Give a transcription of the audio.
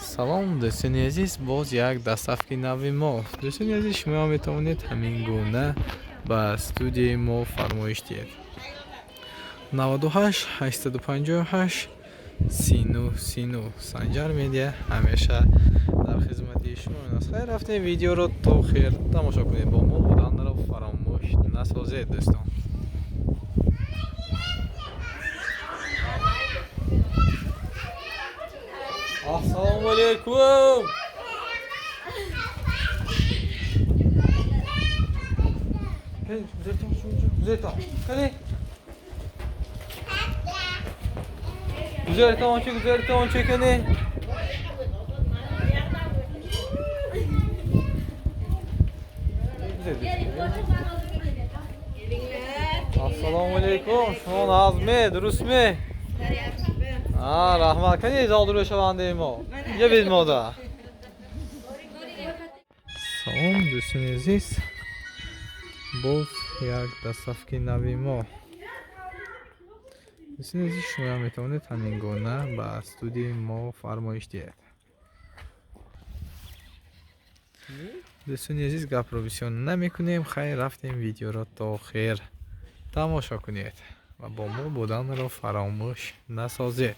Салом, дӯстони азиз, боз як доставки нави мо. Дӯстони азиз, шумо метавонед ҳамин гуна ба студияи мо фармоиш диҳед. 98 858 39 39. Санҷар Медиа ҳамеша дар хизмати шумо аст. Хайр, рафтем, видеоро то охир тамошо кунед. Бо мо буданро фаромӯш насозед, дӯстон. Ассалому алайкум. Гузартон, гузартон, чекани. Ассалому алайкум. Шумо нағзме, дурустме? Раҳмат. Кани зодурӯшавандаи мо? Инҷа бид мода. Салом, дӯстони азиз. Боз як доставки нави мо. Дӯстони азиз, шумо метавонед ҳамин гуна ба студияи мо фармоиш диҳед. Дӯстони азиз, гапро бисёр намекунем. Хайр, рафтем, видеоро то охир тамошо кунед ва бо мо буданро фаромӯш насозед.